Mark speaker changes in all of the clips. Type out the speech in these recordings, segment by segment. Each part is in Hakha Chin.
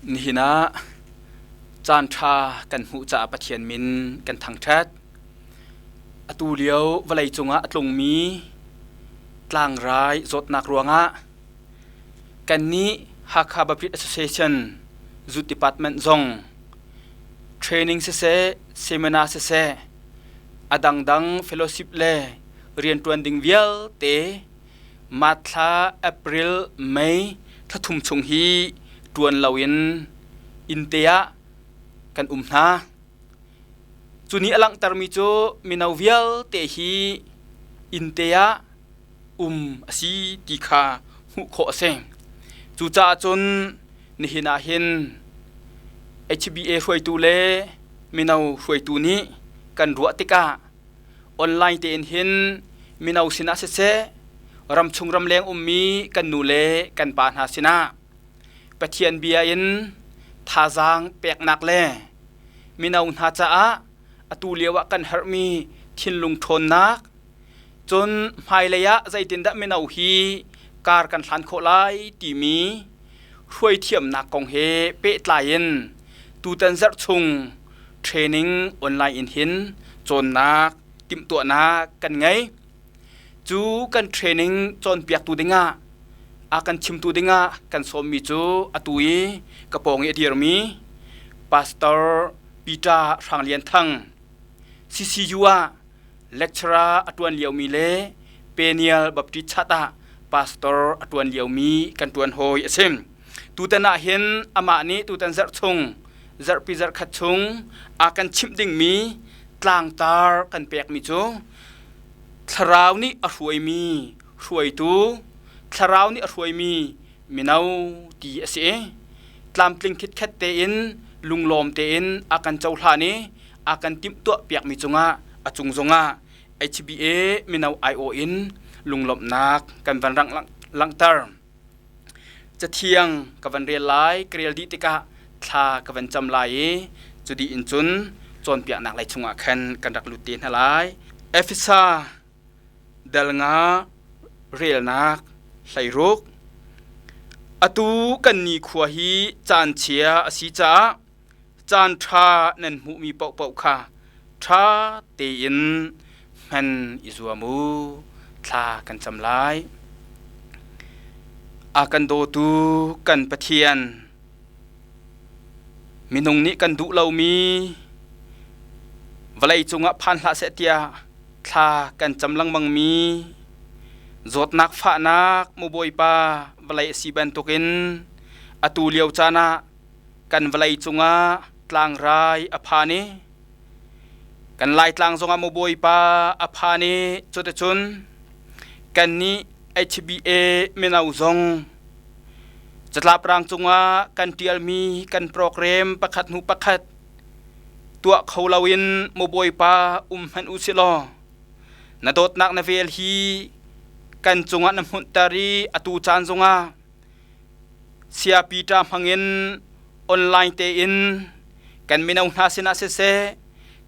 Speaker 1: Nihin ah caanṭha kan hmuh caah Pathian min kan thangṭhat. Atu lio vawleicung ah a tlungmi tlangrai zawtnak ruangah kannih Hakha Baptist Association Youth Department zong training siseh, seminar siseh, a dangdang fellowship le rianṭuan ding vialte March thla, April, May thla thum chung hi ṭuan loin innte ah kan um hna. Cu nih a langhtermi cu mino vialte hi innte ah um a si ti kha hmuh khawh a si. Cucaah cun nihin ah hin HBA hruaitu le mino hruaitu nih kan ruah tikah online tein hin mino sinah siseh ramchung ramleng ummi kan nu le kan pa hna sinah Pathian bia in thazaang peknak le mino hna caah atu lio ah kan herhmi thinlung ṭhawnnak cun hmailei ah zeitindah mino hi kar kan hlan khawh lai timi hruaithiamnak kong he pehtlai in tutan zarh chung training online in hin cawnnak timhtuahnak kan ngei. Cu kan training cawnpiaktu dingah a kan chimtu dingah kan sawmmi cu atu i ka pawng i a dirmi Pastor Peter Hrang Lian Thang CCU ah lecturer a ṭuan liomi le Peniel Baptist Church ah pastor a ṭuan liomi kan ṭuan hawi a si. Tutan ah hin amah nih tutan zarh chung zarhpi zarhkhat chung a kan chimh dingmi tlangtar kan pekmi cu thlarau nih a hruaimi hruaitu thlarau nih a hruaimi mino ti a si i tlamtling khitkhet tein lunglawm tein a kan cohlan i a kan timhtuah piakmi cungah a cung zongah HBA mino aiawh in lunglawmhnak kan van langhter. Cathiang ka van rel lai, ka rel dih tikah thla ka van cam lai i cu dih in cun cawnpiaknak lei chungah khan kan rak lut te hna lai. Efesa dal nga relnak 16 Atu kan nikhua hi caan chia a si caah caan ṭha nan hmuhmi paohpaoh kha ṭha tein hman i zuam u. Thla kan cam lai. A kan dawtu kan Pathian, minung nih kan duh lomi vawlei cungah phan hlah seh tiah thla kan cam lengmangmi zawtnak fahnak mu Bawipa vawlei a si bantukin atu lio caan ah kan vawlei cungah tlangrai a phan i kan Laitlang zongah maw Bawipa a phan i cuticun kannih HBA mino zong catlap rang cungah kan ṭialmi kan program pakhat hnu pakhat tuah kho loin maw Bawipa um hmanh u sih law na dawtnak na vel hi kan cungah na hmunhter i atu caan zongah Saya Peter hmangin online tein kan mino hna sinah siseh,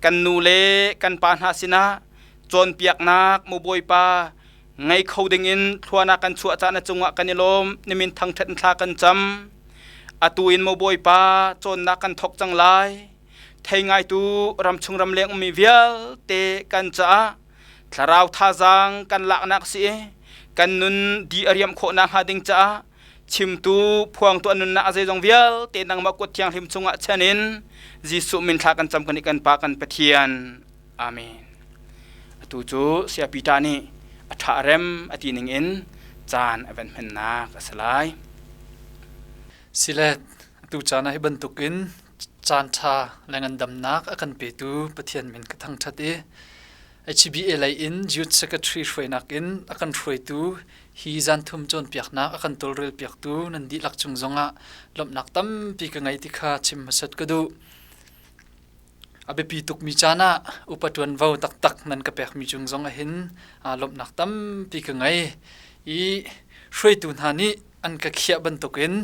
Speaker 1: kan nu le kan pa hna sinah cawnpiaknak mu Bawipa ngei kho dingin thluanak kan chuah caan a cungah kan i lawm nimin thangṭhat thla kan cam atu in mu Bawipa cawnnak kan thawk cang lai thei ngaitu ramchung ramleng ummi vialte kan caah thlarau thazaang kan laknak si i kan nun di a riam khawh nakhnga ding caah chimtu phuangtu an nunnak a zeizong vialte nangmah kut thianghlim chungah chan in Jesuh min thla kan cam kan i kan Pa kan Pathian. Amen. Atu cu Saya Peter nih a ṭha rem a ti ning in caan a van hmannak a si lai.
Speaker 2: Sile atu caan ah hi bantukin caan ṭha le ngandamnak a kan petu Pathian min ka thangṭhat i HBA lei in Youth Secretary hruainak in a kan hruaitu hi zanthum cawnpiaknak a kan tawlrelpiaktu nan dihlak cung zongah lawmhnak tampi ka ngei ti kha chim hmasat ka duh. A biapi tukmi caan ah upa ṭuanvo taktak nan ka pekmi cung zong ahhin lawmhnak tampi ka ngei i hruaitu hna nih an ka khiah bantukin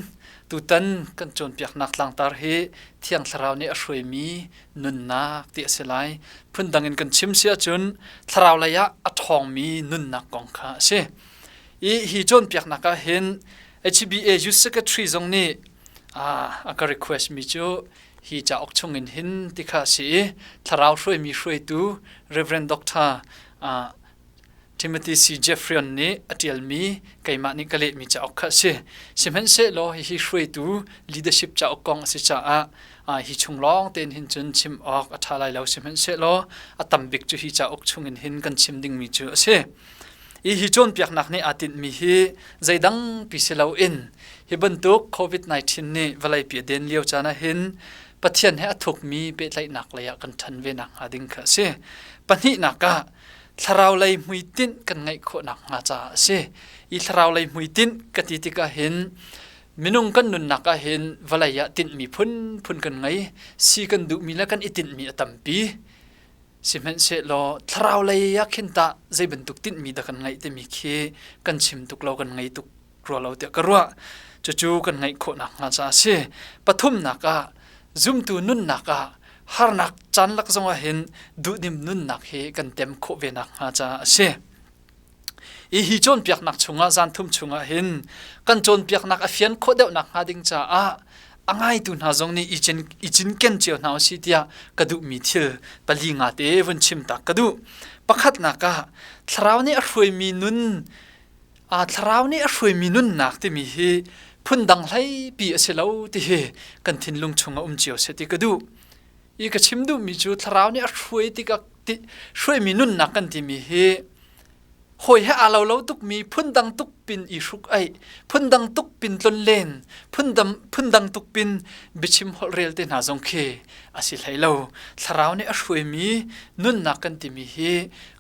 Speaker 2: tutan kan cawnpiaknak tlangtar hi Thiang Thlarau nih a hruaimi nunnak ti a si lai. Phundang in kan chim si ahcun thlarau lei ah a ṭhawngmi nunnak kong kha a si. I hi cawnpiaknak ah hin HBA Youth Secretary zong nih A ka request mi cu hi cauk chung in hin ti kha a si i thlarau hruaimi hruaitu Reverend Dr. Timothy C. Jeffrion nih a ṭialmi keimah nih ka lehmi cauk kha a si. Sihmanhsehlaw hihi hruaitu leadership cauk kong a si caah hi chung lawng tein hin cun chim awk a ṭha lai lo. Sihmanhsehlaw a tam bik cu hi cauk chung in hin kan chim dingmi cu a si. I hi cawnpiaknak nih aa tinhmi hi zeidang pi si loin hi bantuk COVID-19 nih vawleipi a den lio caan ah hin Pathian he a thukmi pehtlaihnak lei ah kan ṭhan ve nakhnga ding kha a si. Pahnihnak ah thlarau lei hmuitinh kan ngeih khawh nakhnga caah a si. I thlarau lei hmuitinh ka ti tikah hin minung kan nunnak ah hin vawlei ah tinhmi phunphun kan ngei. Si kan duhmi le kan i tinhmi a tampi. Sihmanhsehlaw thlarau lei ah khin tah zei bantuk tinhmi dah kan ngeih timi khi kan chim tuk lo, kan ngei tuk rua lo tiah ka ruah. Cucu kan ngeih khawh nakhnga caah a si. Pathumnak ah zumtu nunnak ah harnak caan lak zongah hin duhdim nunnak hi kan tem khawh ve nakhnga caah a si. I hi cawnpiaknak chungah zan thum chungah hin kan cawnpiaknak a fian khawh deuh nakhnga ding caah a ngaitu hna zong nih i cinken cio hna usih tiah ka duhmi thil pali nga te vun chim tak ka duh. Pakhatnak ah thlarau nih a hruaimi nun thlarau nih a hruaimi nunnak timi hi phundang hleipi a si lo ti hi kan thinlung chungah um cio seh ti ka duh. I ka chim duhmi cu thlarau nih a hruai tikah hruaimi nunnak kan timi hi hawi he aa lo lo tukmi phundang tuk pin i hruk aih phundang tuk pin tlonlen phundang tuk pin biachim holhrel te hna zong khi a si hlei lo. Thlarau nih a hruaimi nunnak kan timi hi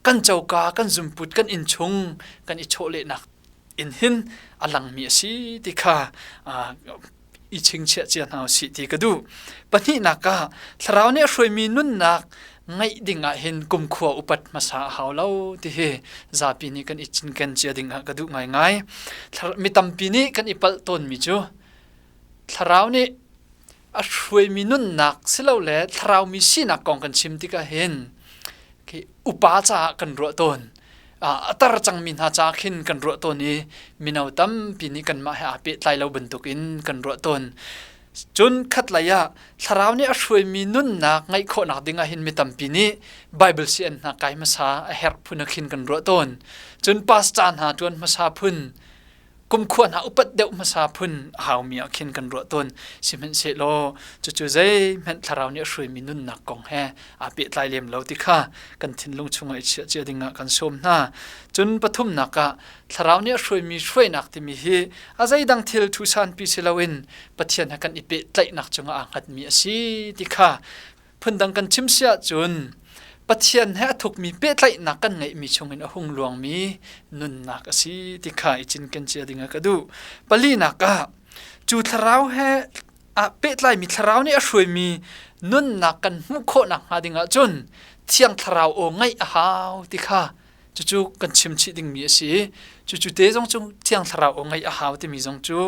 Speaker 2: kan coka kan zumput kan innchung kan i chawhlehnak in hin a langmi a si ti kha i chingchiah cia hna usih ti ka duh. Pahnihnak ah thlarau nih a hruaimi nunnak ngeih ding ah hin kumkhua upat hmasa a hau lo ti hi zapi nih kan i cinken cia ding ah ka duh ngaingai. Mi tampi nih kan i palh tawnmi cu thlarau nih a hruaimi nunnak silole thlarau mi sinak kong kan chim tikah hin upa caah kan ruah tawn. A tar cangmi hna caah khin kan ruah tawn i mino tampi nih kanmah he aa pehtlai lo bantukin kan ruah tawn. Cun khatlei ah thlarau nih a hruaimi nunnak ngeih khawhnak ding ah hin mi tampi nih Bible CN hna kai hmasa a herh phun ah khin kan ruah tawn. Cun pastor hna ṭuan hmasa phun kumkhua hna upat deuh hmasa phun a haumi ah khin kan ruah tawn. Sihmanhsehlaw cucu zeihmanh thlarau nih a hruaimi nunnak kong he aa pehtlai lem lo ti kha kan thinlung chungah i chiah cia ding ah kan sawm hna. Cun pathumnak ah thlarau nih a hruaimi hruainak timi hi a zeidang thil thusanpi si loin Pathian he kan i pehtlaihnak cungah aa hngatmi a si ti kha Phundang kan chim si ahcun Pathian he a thukmi pehtlaihnak kan ngeihmi chungin a hung luangmi nunnak a si ti kha i cinken cia ding ah ka duh. Palinak ah cu thlarau he ah pehtlaimi thlarau nih a hruaimi nunnak kan hmuh khawh nakhnga ding ahcun Thiang Thlarau aw ngaih a hau ti kha Cucu kan chim chih dingmi a si i cucu te zong cu Thiang Thlarau aw ngaih a hau timi zong cu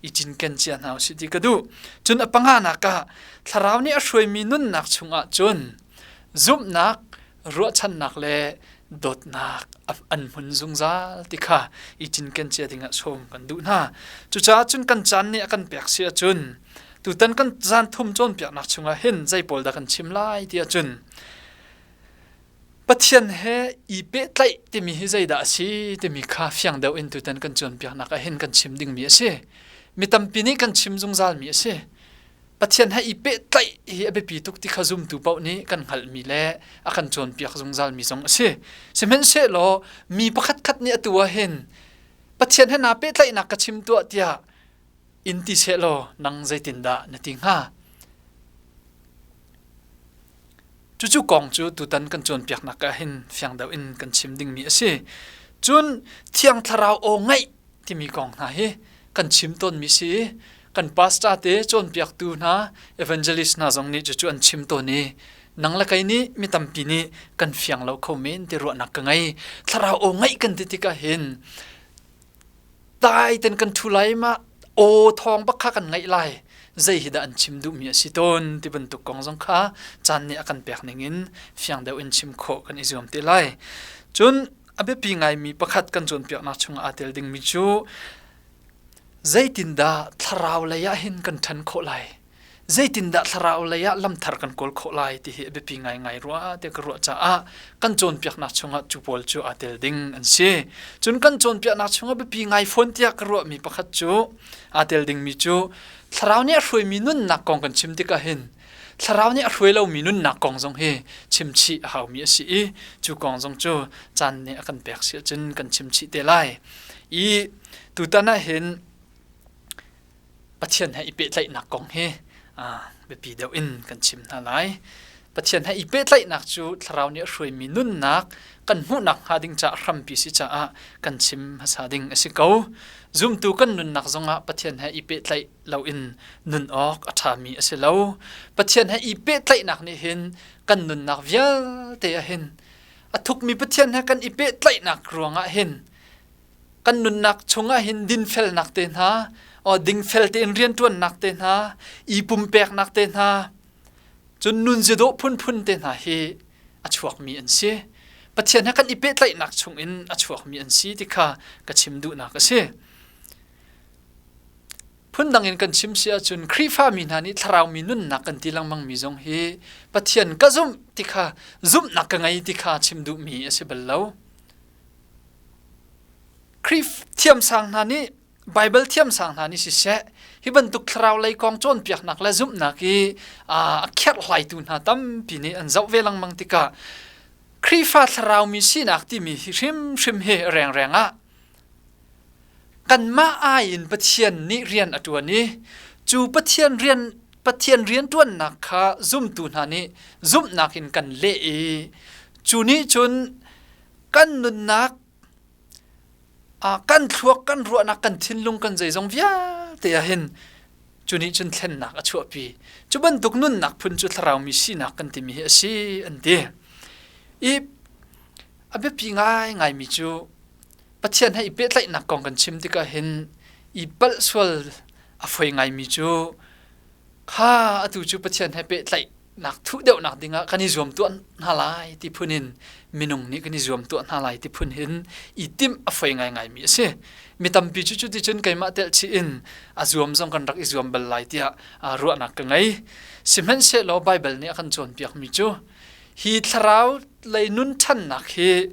Speaker 2: i cinken cia hna usih ti ka duh. Cun a panganak ah Thlarau nih a hruaimi nunnak chungah cun zumhnak, ruahchannak le dawtnak an hmun zungzal ti kha i cinken cia dingah sawm kan duh hna. Cucaah cun kan caan nih a kan pek si ahcun tutan kan zan thum cawnpiaknak chungah hin zei pawl dah kan chim lai ti ahcun Pathian he i pehtlaih timi hi zeidah a si timi kha fiang deuh in tutan kan cawnpiaknak ah hin kan chim dingmi a si. Mi tampi nih kan chim zungzalmi a si. Pathian he i pehtlaih hi a biapi tuk ti kha zumtu paoh nih kan hngalhmi le a kan cawnpiak zungzalmi zong a si. Sihmanhsehlaw mi pakhatkhat nih atu ah hin Pathian he naa pehtlaihnak ka chim tuah tiah in ti sehlaw nang zeitindah na ti hnga? Cucu kong cu tutan kan cawnpiaknak ah hin fiang deuh in kan chim dingmi a si. Cun Thiang Thlarau aw ngaih timi kong hna hi kan chim tawnmi si i kan pastor te cawnpiaktu hna evangelist hna zong nih cucu an chim tawn i nang le kei nih mi tampi nih kan fiang lo kho men ti ruahnak ka ngei. Thlarau aw ngaih kan ti tikah hin dai ten kan ṭhu lai ma aw thawng bak kha kan ngaih lai zei hi dah an chim duhmi a si tawn ti bantuk kong zong kha caan nih a kan pek ning in fiang deuh in chim khawh kan i zuam te lai. Cun a biapi ngaimi pakhat kan cawnpiaknak chungah aa tel dingmi cu. Zeitindah thlarau lei ah hin kan ṭhan khawh lai? Zeitindah thlarau lei ah lamthar kan kawl khawh lai ti hi a biapi ngaingai rua tiah ka ruah caah kan cawnpiaknak chungah cu pawl cu aa tel ding an si. Cun kan cawnpiaknak chungah biapi ngai fawn tiah ka ruahmi pakhat cu aa tel dingmi cu thlarau nih a hruaimi nunnak kong kan chim tikah hin thlarau nih a hruai lomi nunnak kong zong hi chimchih a haumi a si i cu kong zong cu caan nih a kan pek si ahcun kan chimchih te lai. I tutan ah hin Pathian he i pehtlaihnak kong hi biapi deuh in kan chim hna lai. Pathian he i pehtlaihnak cu thlarau nih a hruaimi nunnak kan hmuhnak hnga ding caah hrampi si caah kan chim hmasa ding a si ko. Zumtu kan nunnak zongah Pathian he i pehtlaih loin nun awk a ṭhami a si lo. Pathian he i pehtlaihnak nih hin kan nunnak vialte ah hin a thukmi Pathian he kan i pehtlaihnak ruangah hin kan nunnak chungah hin dinfelnak te hna o dingfel tein rianṭuannak te hna i pumpeknak te hna cun nun ziadawh phunphun te hna hi a chuakmi an si. Pathian he kan i pehtlaihnak chungin a chuakmi an si ti kha ka chim duhnak a si. Phundang in kan chim si ahcun Khrihfami hna nih thlaraumi nunnak kan ti lengmangmi zong hi Pathian ka zumh ti kha zumhnak ka ngei ti kha chim duhmi a si bal lo. Khrih thiamsang hna nih Baibal thiamsang hna nih siseh hi bantuk thlarau lei kong cawnpiaknak le zumhnak i a kherhhlaitu hna tampi nih an zoh ve lengmang tikah Khrihfa thlarau mi sinak timi hi hrimhrim hi rengreng ah kanmah ai in Pathian nih rian a ṭuan i cu Pathian rian Pathian rianṭuannak kha zumtu hna nih zumhnak in kan leh i cu nih cun kan nunnak kan thluak kan ruahnak kan thinlung kan zeizong vialte ah hin cu nih cun thlennak a chuahpi. Cu bantuk nunnak phun cu thlarau mi sinak kan timi hi a si an ti. I a biapi ngaingaimi cu Pathian he i pehtlaihnak kong kan chim tikah hin i palh sual a foi ngaimi cu kha atu cu Pathian he pehtlaihnak thuh deuhnak dingah kan i zuam tuah hna lai ti phun in minung nih kan i zuam tuah hna lai ti phun hin i timh a foi ngaingaimi a si. Mi tampi cu cuticun keimah telhchih in a zuam zong kan rak i zuam bal lai tiah ruahnak ka ngei. Sihmanhsehlaw Baibal nih a kan cawnpiakmi cu hi thlarau lei nun ṭhannak hi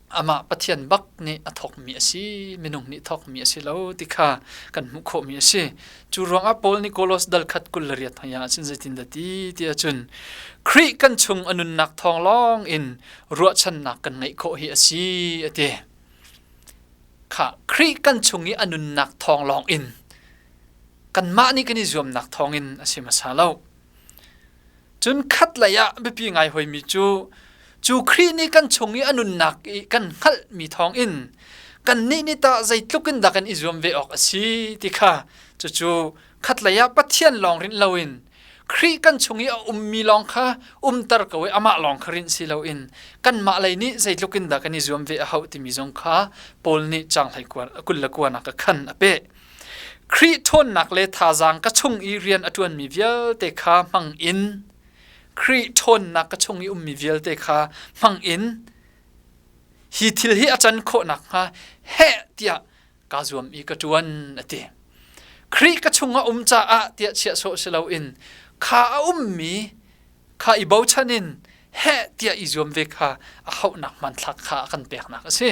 Speaker 2: amah Pathian bak nih a thawkmi a si, minung nih thawkmi a si lo ti kha kan hmuh khawhmi a si. Cu ruangah Paul nih Kolos dal khat 28 hmai ah cun zeitindah ti ti ahcun Khrih kan chung a nunnak thawng lawng in ruahchannak kan ngeih khawh hi a si a ti. Kha Khrih kan chung i a nunnak thawng lawng in kanmah nih kan i zuamnak thawng in a si hmasa lo. Cun khatlei ah biapi ngai hoimi cu cu Khrih nih kan chung i a nunnak i kan hngalhmi thawngin kannih nih tah zeitluk in dah kan i zuam ve awk a si ti kha cucu khatlei ah Pathian lawng rinh loin Khrih kan chung i a ummi lawng kha umter ko i amah lawng kha rinh si loin kanmah lei nih zeitluk in dah kan i zuam ve a hauh timi zong kha Paul nih caang hlei 29 ah khan a peh. Khrih ṭhawnnak le thazaang ka chung i rian a ṭuanmi vialte kha hmang in Khrih ṭhawnnak ka chung i ummi vialte kha hmang in hi thil hi a can khawh nakhnga heh tiah kaa zuam i ka ṭuan a ti. Khrih ka chung a um caah tiah chiah sawh si loin kha a ummi kha i bochan in heh tiah i zuam ve kha a hauhnak hmanthlak kha a kan peknak a si.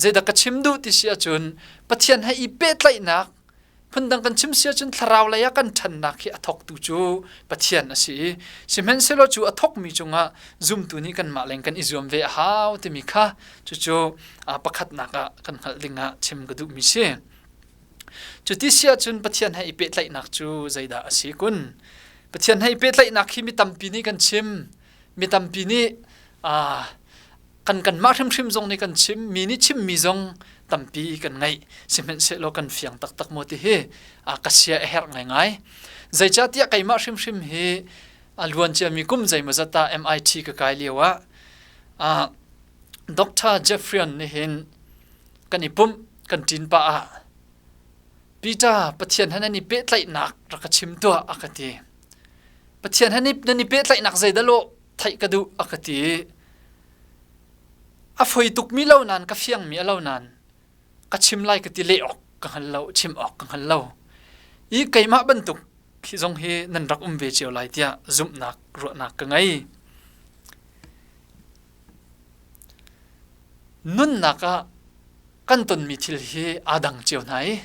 Speaker 2: Zeidah ka chim duh ti si ahcun Pathian he i pehtlaihnak phundang kan chim si ahcun thlarau lei ah kan ṭhannak hi a thawktu cu Pathian a si i sihmanhsehlaw cu a thawkmi cungah zumtu nih kanmah leng kan i zuam ve a hau timi kha cucu pakhatnak ah kan hngalh dingah chim ka duhmi si. Cuti si ahcun Pathian he i pehtlaihnak cu zeidah a si kun? Pathian he i pehtlaihnak hi mi tampi nih kan chim. Mi tampi nih kan kanmah hrimhrim zong nih kan chim mi nih chimmi zong tampi kan ngaih sihmanhsehlaw kan fiang taktak maw ti hi ka sia a herh ngaingai. Zeicahtiah keimah hrimhrim hi a luan ciami kum zeimawzat ah MIT ka kai lio ah Dr. Jeffrion nih hin kan i pumh kan ṭin pah ah Peter Pathian he nan i pehtlaihnak rak ka chim tuah a ka ti. Pathian he nan i pehtlaihnak zeidah lawh theih ka duh a ka ti. A foi tukmi lo nain ka fiangmi a lo nain. Ka chim lai ka ti leh awk ka hngal lo, chim awk ka hngal lo. I keimah bantuk hi zong hi nan rak um ve cio lai tiah zumhnak ruahnak ka ngei. Nunnak ah kan tonmi thil hi aa dang cio hna i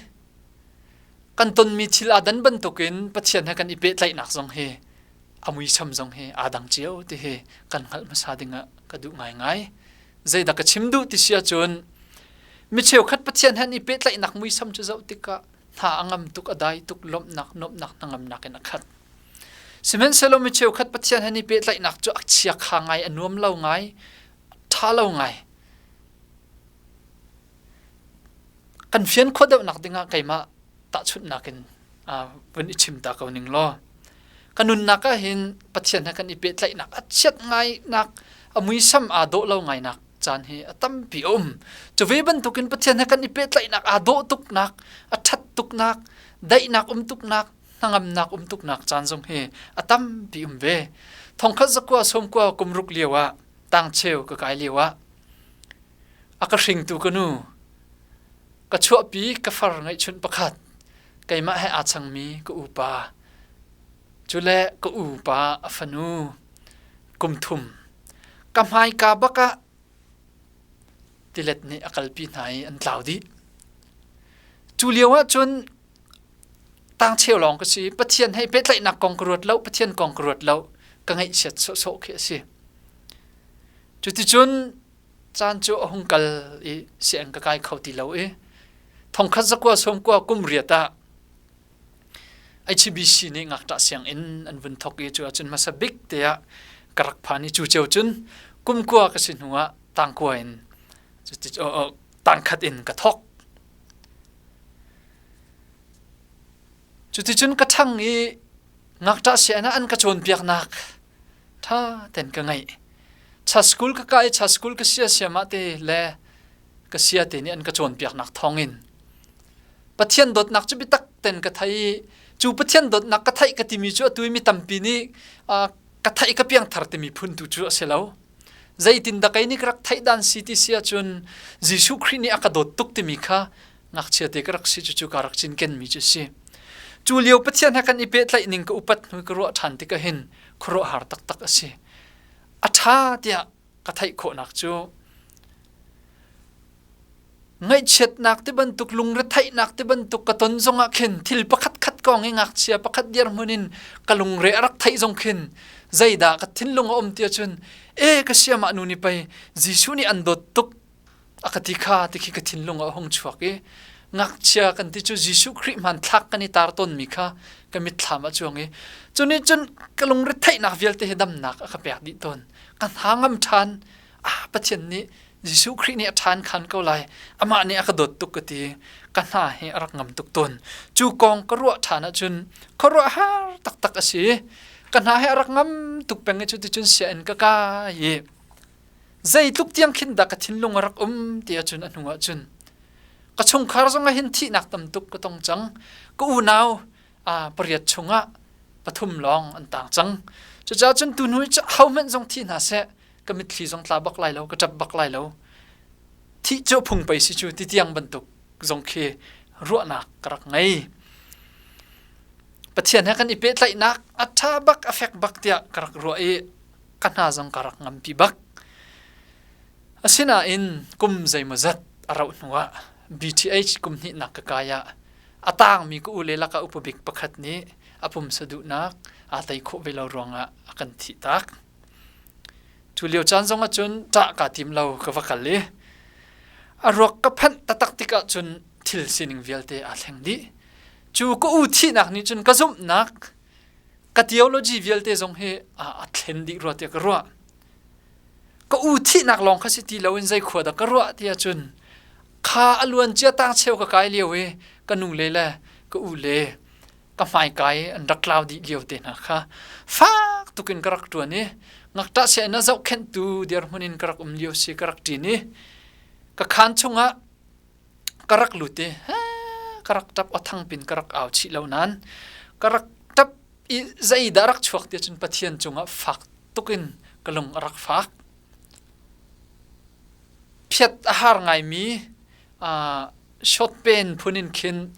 Speaker 2: kan tonmi thil aa dan bantukin Pathian he kan i pehtlaihnak zong hi a muisam zong hi aa dang cio ti hi kan hngalh hmasa ding ah ka duh ngaingai. Zeidah ka chim duh ti si ahcun mi cheukhat Pathian he an i pehtlaihnak muisam cu zoh tikah hna a ngam tuk, a dai tuk, lawmhnak, nuamhnak, hnangamnak in a khat. Sihmanhsehlaw mi cheukhat Pathian he an i pehtlaihnak cu a chiakha ngai, a nuam lo ngai, a ṭha lo ngai. Kan fian khawh deuhnak dingah keimah tahchunhnak in vun i chim ta ko ning law ka nunnak ah hin Pathian he kan i pehtlaihnak a chiat ngainak a muisam aa dawh lo ngainak caan hi a tampi a um. Cu ve bantukin Pathian he kan i pehtlaihnak aa dawh tuknak, a ṭhat tuknak, daihnak um tuknak, hnangamnak um tuknak caan zong hi a tampi um ve. Thongkhat zakua sawmkua kum ruk lio ah tangcheu ka kai lio ah a ka hringtu ka nu ka chuahpi ka far ngeihchunh pakhat keimah he aa changmi ka upa cule ka upa a fanu kum thum ka hmaika bak ah tilet nih a kalpi hna i an tlau dih. Cu lio ah cun tangcheu lawng ka si. Pathian hei pehtlaihnak kong ka ruat lo, Pathian kong ka ruat lo. Ka ngaihchiat sawhsawh khi a si. Cuticun caan cu a hung kal i sianginn ka kai kho ti lo i thongkhat zakua sawmkua kum riat ah HBC nih ngakṭah sianginn an vun thawk i cu ahcun hmasa bik te ah ka rak phan i cu ceu cun kumkua ka si hnu ah tangkua in tangkhat in ka thawk. Cuticun ka ṭhang i ngakṭah sianginn ah an ka cawnpiaknak ṭha ten ka ngaih. Cha school ka kai i cha school ka sia siamah te le ka sia te nih an ka cawnpiaknak thawngin Pathian dawtnak cu biatak ten ka thei i cu Pathian dawtnak ka theih ka timi cu atu i mi tampi nih ka theih ka piangthar timi phun tu cu a si lo. Zeitin dah kei nih ka rak theih dan si ti si ahcun Jesuh Khrih nih a ka dawt tuk timi kha ngakchia te ka rak si cucu ka rak cinken mi cu a si. Cu lio Pathian he kan i pehtlaih ning ka upat hnu ka ruah ṭhan tikah hin khuaruahhar taktak a si. A ṭha tiah ka theih khawhnak cu Ngaihchiatnak ti bantuk lungretheihnak ti bantuk ka ton zongah khin thil pakhat khat kong i ngakchia pakhat dirhmun in ka lungre a rak theih zong khin zeidah ka thinlung a um ti ahcun e ka siamah nu nih pei Jesuh nih an dawt tuk a ka ti kha ti khi ka thinlung ah a hung chuak i ngakchia kan ti cu Jesuh Khrih hmanthlak kan i tar tawnmi kha ka mitthlam a cuang i cu nih cun ka lungretheihnak vialte hi damnak a ka pek dih tawn ka hna ngam ṭhan ah Pathian nih Jesuh Khrih nih a ṭhan khan ko lai amah nih a ka dawt tuk ka ti ka hna hi a rak ngam tuk tawn cu kong ka ruah ṭhan ahcun khuaruahhar taktak a si ka hna hi a rak ngam tuk peng i cuticun sianginn ka kai i zeitluk tiang khin dah ka thinlung a rak um ti ahcun a hnu ahcun ka chungkhar zong ah hin thihnak tam tuk ka tong cang ka unau pariat chungah pathum lawng an tang cang cucaah cun tu hnu i hohmanh zong thi hna seh ka mitthli zong tla bak lai lo ka ṭap bak lai lo thih cu phung pei si cu ti tiang bantuk zong khi ruahnak ka rak ngei Pathian he kan i pehtlaihnak a ṭha bak a fek bak tiah ka rak ruah i ka hna zong ka rak ngampi bak asinain kum zeimawzat a rauh hnuah BTH kum hnihnak ka kai ah a tangmi ka ule lakah upa bik pakhat nih a pumsa duhnak aa tei khawh ve lo ruangah a kan thih tak Cu lio caan zong ahcun ṭah kaa tim lo ka va kal i a ruak ka phanh taktak tikah cun thil sining vialte aa thleng dih. Cu ka u thihnak nih cun ka zumhnak, ka theology vialte zong hi a thlen dih rua tiah ka ruah. Ka u thihnak lawng kha si ti loin zei khua dah ka ruah ti ahcun kha a luan cia tang cheu ka kai lio i ka nu le le ka u le ka hmaika i an rak tlau dih lio te hna kha fak tukin ka rak ṭuan i ngakṭah sianginn ah zohkhenhtu dirhmun in ka rak um lio si ka rak ṭin i ka khaan chungah ka rak lut i ka rak ṭap aw thangpin ka rak au chih lo nain ka rak ṭap i zeidah rak chuak ti cun Pathian cungah fak tukin ka lung a rak fak phiat a har ngaimi. Short pen phun in khin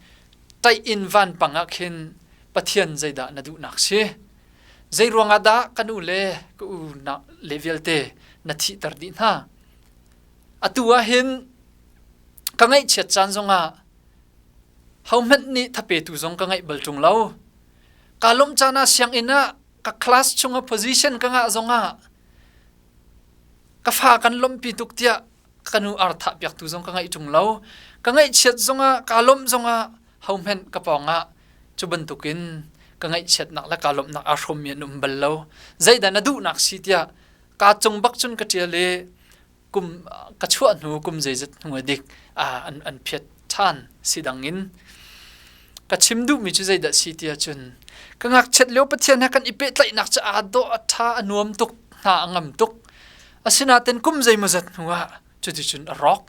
Speaker 2: taih in vanpang ah khin Pathian zeidah na duhnak si? Zei ruangah dah kan u le ka u na le vialte na thihter dih hna? Atu ah hin ka ngaihchiat caan zongah hohmanh nih thapetu zong ka ngeih bal ṭung lo. Kaa lawmh caan ah sianginn ah ka class chungah position ka ngah zongah ka fa kan lawmhpi tuk tiah ka nu ar thah piaktu zong ka ngaih ṭung lo. Ka ngaihchiat zongah kaa lawmh zongah hohmanh ka pawngah cu bantukin ka ngaihchiatnak le kaa lawmhnak aa hrawmmi an um bal lo. Zeidah na duhnak si tiah kaa cung bak cun ka ṭial i kum ka chuah hnu kum zeizat hnu a dik an an phiat ṭhan si dang in ka chim duhmi cu zeidah si ti ahcun ka ngakchiat lio Pathian he kan i pehtlaihnak cu aa dawh a ṭha a nuam tuk hna a ngam tuk asinain kum zeimawzat hnu ah cuticun a rawk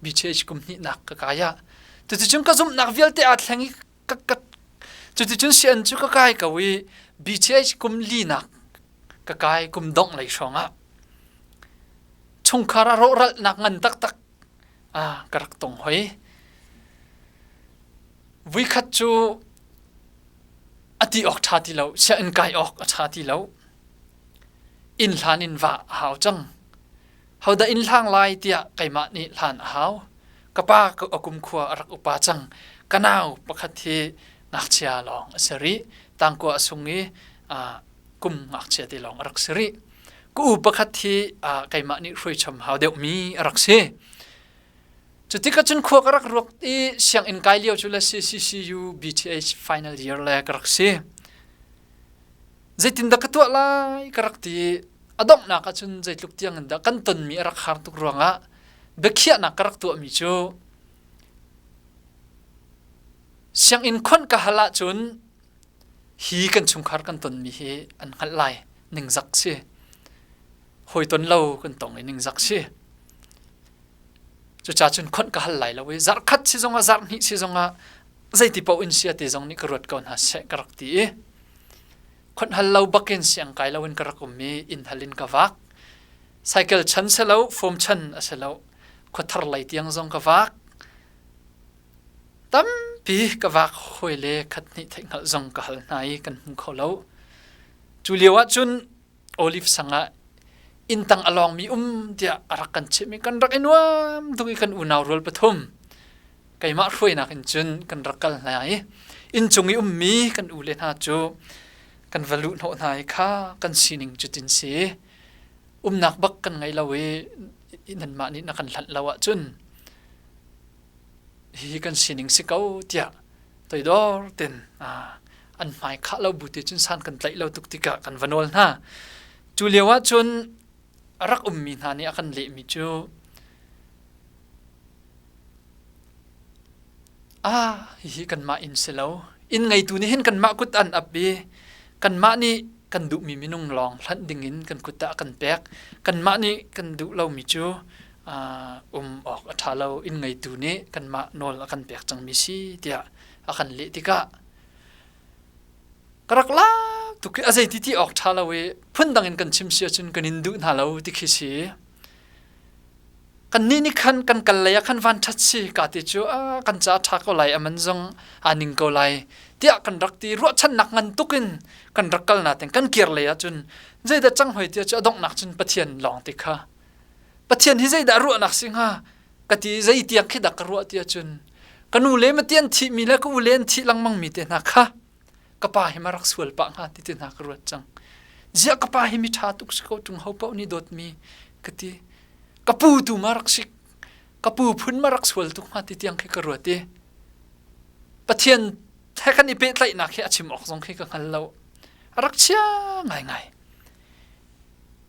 Speaker 2: BCH kum hnihnak ka kai ah cuticun ka zumhnak vialte aa thleng i ka ka cuticun sian cu ka kai ko i BCH kum linak ka kai kum dongh lei hrawng ah chungkhar a rawhralhnak ngan taktak ah ka rak tong hoi. Vuikhat cu a ti awk ṭha ti lo, sianginn kai awk a ṭha ti lo. Inn hlan in vah a hau cang. Hodah inn hlang lai tiah keimah nih hlan a hau. Ka pa a kum khua a rak upa cang. Ka nau pakhat hi ngakchia lawng a si rih. Tangkua a sung i kum ngakchia te lawng a rak si rih. Ka u pakhat hi keimah nih hruaichom hau deuhmi a rak si. Cutik ahcun khua ka rak ruak i sianginn kai lio cu le CCCU BTH final year le ka rak si. Zeitindah ka tuah lai ka rak ti a donghnak ahcun zeitluk tiang in dah kan tonmi a rak har tuk ruangah biakhiahnak ka rak tuahmi cu sianginn khonh ka hal ahcun hi kan chungkhar kan tonmi hi an hngalh lai ningzak si hawi ton lo kan tong i ningzak si cucaah cun khonh ka hal lai lo i zarh khat si zongah zarh hnih si zongah zeiti paoh in sia te zong nih ka ruat ko hna seh ka rak ti i khonh hal lo bakin siang kai lo in ka rak um i inn hal in ka vak cycle chan se lo form chan a si lo khuathar lei tiang zong ka vak Tampi ka vak hawi le khat hnih theihhngalh zong ka hal hna i kan hmu kho lo. Cu lio ahcun Olive sang ah inn tang a lawngmi um tiah a rak kan chimh i kan rak i nuam tuk i kan unau rual pathum keimah hruainak in cun kan rak kal hna i inncung i ummi kan u le hna cu kan va luh hnawh hna i kha kan sining cutin si umnak bak kan ngei lo i nanmah nih na kan hlanh lo ahcun hihi kan sining si ko tiah toidor ten an hmai khah lo bu te cun san kan tlaih lo tuk tikah kan va nawl hna. Cu lio ah cun a rak ummi hna nih a kan lehmi cu ah hihi kanmah inn si lo inn ngeitu nih hin kanmah kut an ap i kanmah nih kan duhmi minung lawng hlanh dingin kan kut ah kan pek kanmah nih kan duh lomi cu um awk a ṭha lo inn ngeitu nih kanmah nawl a kan pek cangmi si tiah a kan leh tikah ka rak la tuk i a zeiti ti awk ṭha lo i phundang in kan chim si ahcun kan in duh hna lo ti khi si kannih nih khan kan kal lei ah khan van ṭhat si ka ti cu kan ca ṭha ko lai aman zong aa ning ko lai tiah kan rak ti ruahchannak ngan tuk in kan rak kal natin kan kir lei ahcun zeidah cang hoi ti cu a donghnak cun Pathian lawng ti kha Pathian hi zeidah ruahnak si hnga ka ti zei tiang khi dah ka ruah ti ahcun ka nu le mati an thihmi le ka u le an thih lengmang mi te hna kha ka pa hi ma rak sual pah hnga ti te hna ka ruat cang. Ziah ka pa hi mi ṭha tuk si ko ṭung ho paoh nih dawtmi ka ti. Ka pu tu ma rak si ka pu phun ma rak sual tuk hnga ti tiang khi ka ruat i Pathian he kan i pehtlaihnak hi a chim awk zong khi ka hngal lo. A rak chia ngaingai.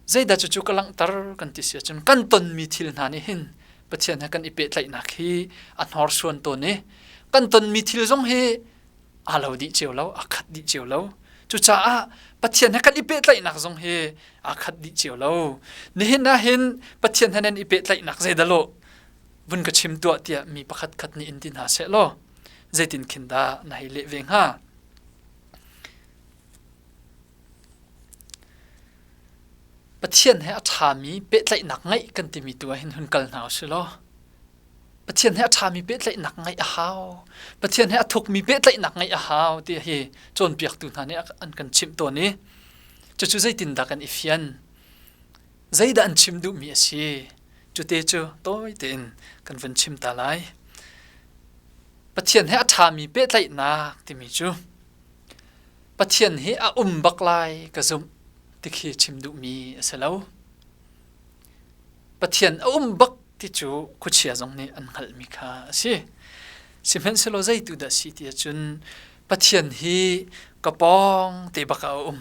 Speaker 2: Zeidah cucu ka langhter kan ti si ahcun kan tonmi thil hna nih hin Pathian he kan i pehtlaihnak hi a hnorsuan tawn i kan tonmi thil zong hi aa lo dih cio lo, aa khat dih cio lo. Cucaah Pathian he kan i pehtlaihnak zong hi aa khat dih cio lo. Nihin ah hin Pathian he nan i pehtlaihnak zeidah lawh vun ka chim tuah tiah mi pakhat khat nih in ti hna seh law zeitin khin dah na hei leh ve hnga? Pathian he a ṭhami pehtlaihnak ngeih kan timi tu ah hin hun kal hna u si law. Pathian he a ṭhami pehtlaihnak ngeih a hau. Pathian he a thukmi pehtlaihnak ngeih a hau ti hi cawnpiaktu hna nih an kan chimh tawn i cucu zeitindah kan i fian? Zeidah an chim duhmi a si? Cute cu tawi tein kan vun chim ta lai. Pathian he a ṭhami pehtlaihnak timi cu Pathian hi a um bak lai ka zumh ti khi chim duhmi a si lo. Pathian a um bak ti cu khuachia zong nih an hngalhmi kha a si. Sihmanhsehlaw zeitu dah si ti ahcun Pathian hi ka pawng te bak ah a um.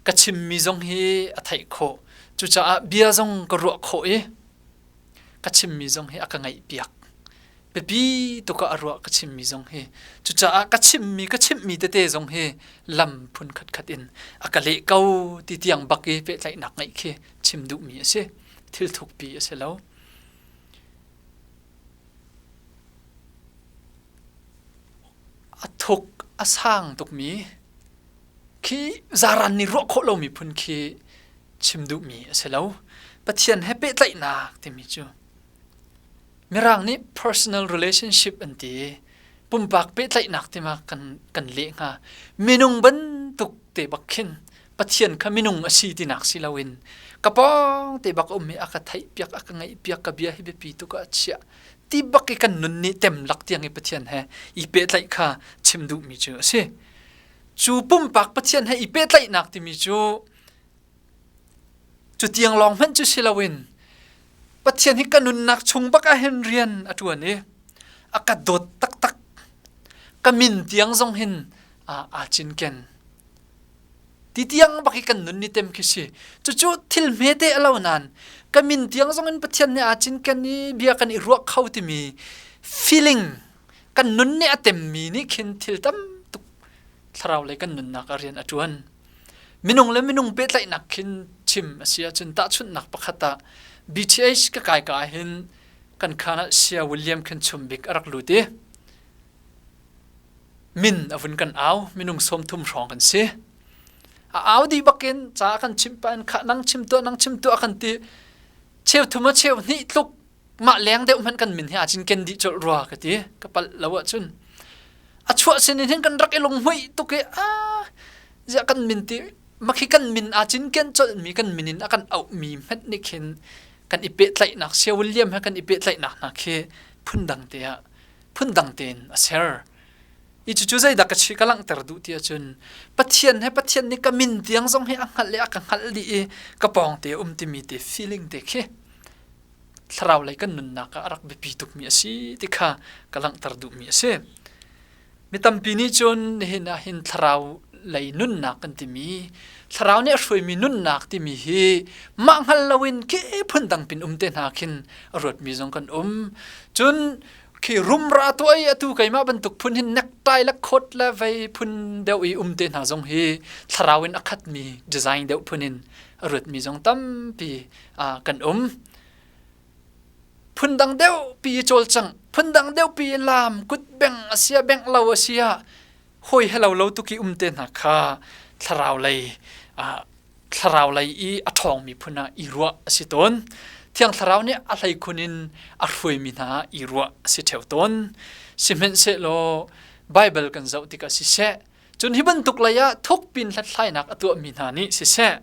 Speaker 2: Ka chimmi zong hi a theih khawh. Cucaah bia zong ka ruah khawh i ka chimmi zong hi a ka ngaihpiak. Biapi tuk ah a ruah ka chimmi zong hi. Cucaah ka chimmi ka chimhmi tete zong hi lam phun khatkhat in a ka leh ko ti tiang bak i pehtlaihnak ngeih khi chim duhmi a si. Thil thukpi a si lo. A thuk a sang tukmi khi zaran nih ruah khawh lomi phun khi chim duhmi a si lo. Pathian he pehtlaihnak timi cu Mirang nih personal relationship an ti i pumpak pehtlaihnak tima kan, kan leh hnga. Minung bantuk te bak khin Pathian kha minung a si tinak si loin ka pawng te bak um i a ka theih piak a ka ngaih piak ka bia hi biapi tuk ah a chiah ti bak i kan nun nih tem lak tiang i Pathian he i pehtlaih kha chim duhmi cu a si. Cu pumpak Pathian he i pehtlaihnak timi cu Cu tiang lawng hmanh cu si loin Pathian hi ka nunnak chung bak ah hin rian a ṭuan i a ka dawt taktak. Ka min tiang zong hin aa cinken. Ti tiang bak hi kan nun ni tem khi si. Cucu thil hmete a lo nain ka min tiang zong in Pathian nih aa cinken i bia kan i ruah kho timi feeling kan nun nih a temmi nih khin thil tam tuk thlarau lei kan nunnak ah rian a ṭuan. Minung le minung pehtlaihnak khin chim a si ahcun tahchunhnak pakhat ah BTH ka kai ka ahhin kan khaan ah Sia William khin chumbik a rak lut i min a vun kan au minung 30 hrawng kan si. A au dih bakin ca kan chimh pah in khah nang chim tuah nang chim tuah kan ti cheu thum a cheu hnih tluk mah leng deuh hmanh kan min hi aa cinken dih colh rua ka ti ka palh lo ahcun a chuah sin in hin kan rak i lunghmuih tuk i a ziah kan min ti makhi kan min aa cinken colh mi kan min in a kan auh mi hmanh nih khin kan i pehtlaihnak Sia William he kan i pehtlaihnak hna khi phundang te ah phundang tein a ser i cucu zeidah ka chi ka langhter duh ti ahcun Pathian he Pathian nih ka min tiang zong hi a hngalh le a ka hngalh dih i ka pawng te um timi te feeling te khi thlarau lei kan nunnak ah a rak biapi tukmi a si ti kha ka langhter duhmi a si. Mi tampi nih cun nihin ah hin thlarau lei nunnak kan timi thlarau nih a hruaimi nunnak timi hi mah hngal loin khi phundang pin um te hna khin a ruatmi zong kan um. Cun khi rumra tuah i atu keimah bantuk phun hin necktie le coat le vei phun deuh i um te hna zong hi thlarau in a khatmi design deuh phun in a ruatmi zong tampi kan um. Phundang deuh pi i cawlcangh, phundang deuh pi i laam, kut bengh a sia bengh lo a sia, hawi he lo lo tuk i um te hna kha thlarau lei thlarau lei i a ṭhawngmi phun ah i ruah a si tawn. Thiang Thlarau nih a hleikhun in a hruaimi hna ah i ruah a si ṭheo tawn. Sihmanhsehlaw Baibal kan zoh tikah siseh, Cun hi bantuk lei ah thukpin hlathlainak a tuahmi hna nih siseh,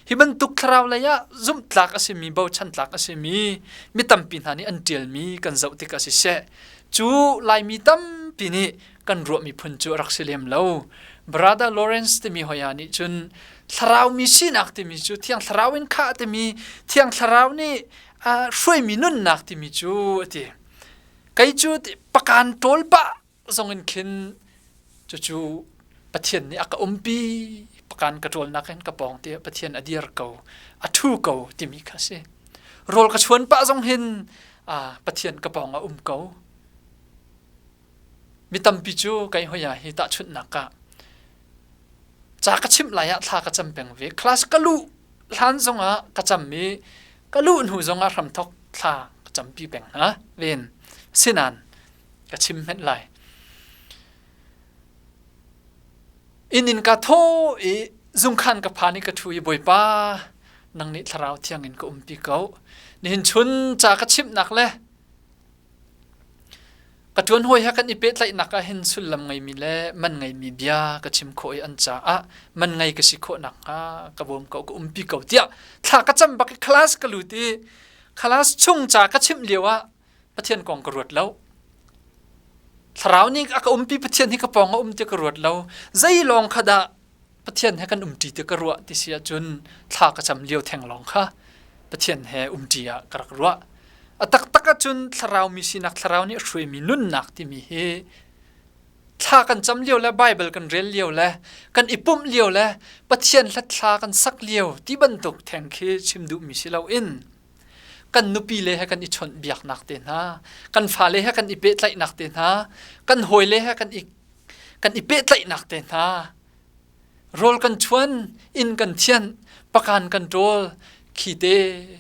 Speaker 2: hi bantuk thlarau lei ah zumhtlak a simi, bochan tlak a simi mi tampi hna nih an ṭialmi kan zoh tikah siseh, cu Laimi tampi nih kan ruahmi phun cu a rak si lem lo. Brother Lawrence timi hoya nih cun thlarau mi sinak timi cu Thiang Thlarau in khah timi Thiang Thlarau nih hruaimi nunnak timi cu a ti. Kei cu pakan ṭawl pah zong in khin cucu Pathian nih a ka umpi pakan ka ṭawlnak in ka pawng te Pathian a dir ko a ṭhu ko timi kha si rawl ka chuan pah zong hin Pathian ka pawng a um ko mi tampi cu kai hoya hi tahchunhnak ah ca ka chimh lai ah thla ka cam peng ve class ka luh hlan zong ah ka cam i ka luh hnu zong ah hramthok thla ka campi peng hna ven sinan ka chim hmenh lai. Inn in ka tho i zungkhan ka phan i ka ṭhu i Bawipa nang nih thlarau thiang in ka umpi ko. Nihin chun ca ka chimhnak le Ka ṭuan hawi he kan i pehtlaihnak ah hin sullam ngeimi le man ngeimi bia ka chim khawh i an caah man ngei ka si khawh nakhnga ka bawm ko, ka umpi ko tiah thla ka cam bak i class ka lut i class chung ca ka chimh lio ah Pathian kong ka ruat lo. Thlarau nih a ka umpi Pathian hi ka pawng a um ti ka ruat lo. Zei lawng kha dah Pathian he kan umṭi ti ka ruah ti si ahcun thla ka cam lio theng lawng kha Pathian he umṭi ah ka rak ruah. A taktak ahcun thlarau mi sinak thlarau nih a hruaimi nunnak timi hi thla kan cam lio le Bible kan rel lio le kan i pumh lio le Pathian hlat thla kan sak lio ti bantuk theng khi chim duhmi si loin kan nupi le he kan i chawnh biaknak te hna kan fale he kan i pehtlaihnak te hna kan hawile he kan i kan i pehtlaihnak te hna rawl kan chuan inn kan thianh pakan kan ṭawl khi te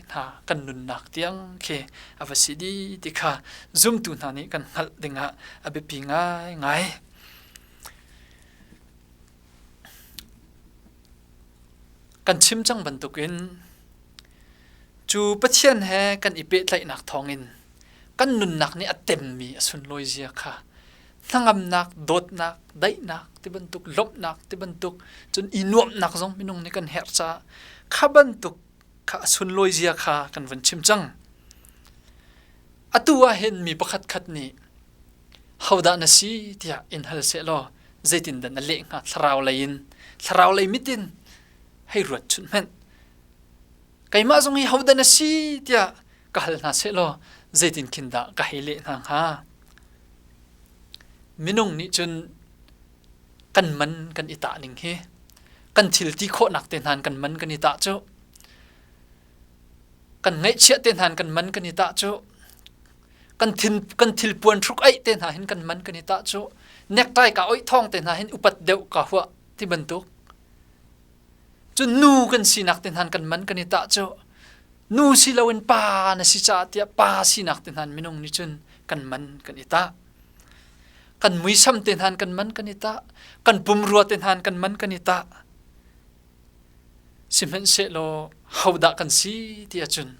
Speaker 2: hna kan nunnak tiang khi a va si di ti kha zumtu hna nih kan hngalh dingah a biapi ngaingai. Kan chim cang bantukin cu Pathian he kan i pehtlaihnak thawngin kan nunnak nih a temmi a sunlawi zia kha hnangamnak, dawtnak, daihnak ti bantuk, lawmhnak ti bantuk, cun i nuamhnak zong minung nih kan herh caah kha bantuk kha a sunlawi zia kha kan vun chim cang. Atu ah hin mi pakhat khat nih hodah na si tiah in hal seh law zeitindah na leh hnga thlarau lei in thlarau lei mit in hei ruat chunh hmenh. Keimah zong hi hodah na si tiah ka hal hna seh law zeitin khin dah ka hei leh hna hnga? Minung nih cun kan man kan i tah ning hi kan thil ti khawhnak te hna kan man kan i tah cu kan ngaihchiah te hna kan man kan i tah cu kan thin kan thil puan hruk aih te hna hin kan man kan i tah cu necktie ka oih thawng te hna hin upat deuh ka huah ti bantuk Cun nu kan sinak te hnan kan man kan i tah cu nu si loin pa na si caah tiah pa sinak te hnan minung nih cun kan man kan i tah. Kan muisam te hnan kan man kan i tah. Kan pumrua te hnan kan man kan i tah. Sihmanhsehlaw hodah kan si ti ahcun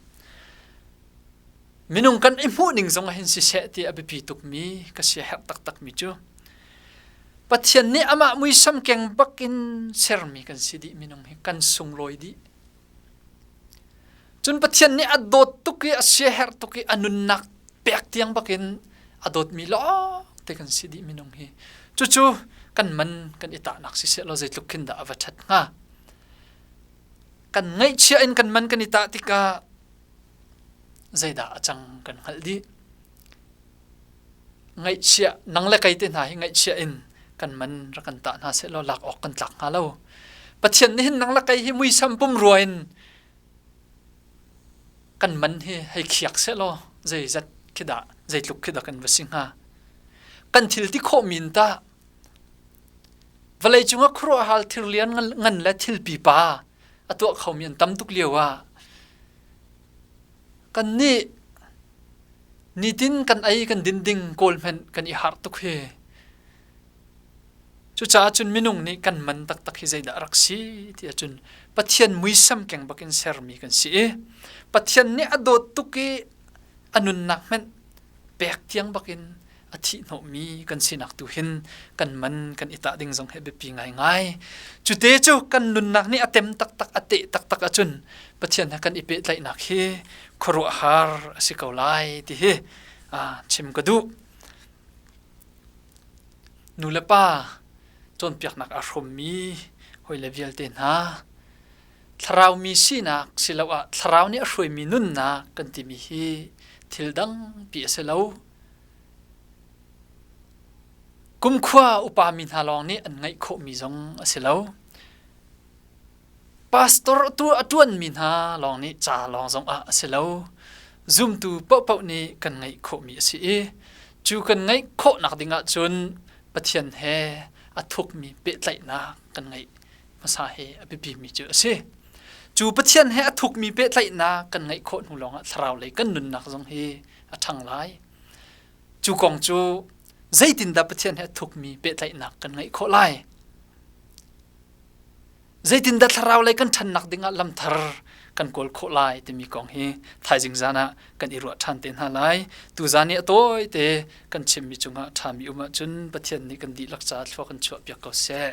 Speaker 2: minung kan i hmuh ning zong ah hin siseh ti a biapi tukmi ka sia herh taktakmi cu Pathian nih amah muisam keng bakin sermi kan si dih minung hi kan sunglawi dih. Cun Pathian nih a dawt tuk i a siaherh tuk i a nunnak pek tiang bakin a dawtmi lawng te kan si dih minung hi. Cucu kan man kan i tahnak siseh law zeitluk khin dah a va ṭhat hnga. Kan ngaihchia in kan man kan i tah tikah zeidah a cang kan hngalh dih. Ngaihchiah nang le kei te hna hi ngaihchiah in kan man rak kan tah hna seh law lak awk kan tlak hnga lo. Pathian nih hin nang le kei hi muisam pumrua in kan man hi hei khiak seh law zeizat khi dah zeitluk khi dah kan va si hnga. Kan thil ti khawh mi in tah vawlei cungah khuaruahhal thirlian ngan le thil pipa a tuah khomi an tam tuk lio ah Kannih nitin kan ei kan din ding kawl hmanh kan i harh tuk hi. Cucaah cun minung nih kan man taktak hi zeidah a rak si ti ahcun Pathian muisam keng bakin sermi kan si i Pathian nih a dawt tuk i a nunnak hmanh pek tiang bakin a thihhnawhmi kan sinak tu hin kan man kan i tah ding zong hi biapi ngaingai. Cute cu kan nunnak nih a tem taktak a teh taktak ahcun Pathian he kan i pehtlaihnak hi khuaruahhar a si ko lai ti hi chim ka duh. Nu le pa cawnpiaknak aa hrawmmi hawile vialte hna thlarau mi sinak siloah thlarau nih a hruaimi nunnak kan timi hi thil dangpi a si lo. Kumkhua upami hna lawng nih an ngaih khawhmi zong a si lo. Pastor a ṭuanmi hna lawng nih ca lawng zong ah a si lo. Zumtu paohpaoh nih kan ngaih khawhmi a si i cu kan ngaih khawhnak ding ahcun Pathian he a thukmi pehtlaihnak kan ngeih hmasa hi a biapimi cu a si. Cu Pathian he a thukmi pehtlaihnak kan ngeih khawh hnu lawngah thlarau lei kan nunnak zong hi a ṭhang lai. Cu kong cu zeitindah Pathian he a thukmi pehtlaihnak kan ngeih khawh lai? Zeitindah thlarau lei kan ṭhannak dingah lamthar kan kawl khawh lai timi kong hi thaizing zan ah kan i ruah ṭhan te hna lai. Tuzan i a tawite kan chimmi cungah ṭhami um ahcun Pathian nih kan dihlak caah thlua kan chuahpiak ko seh.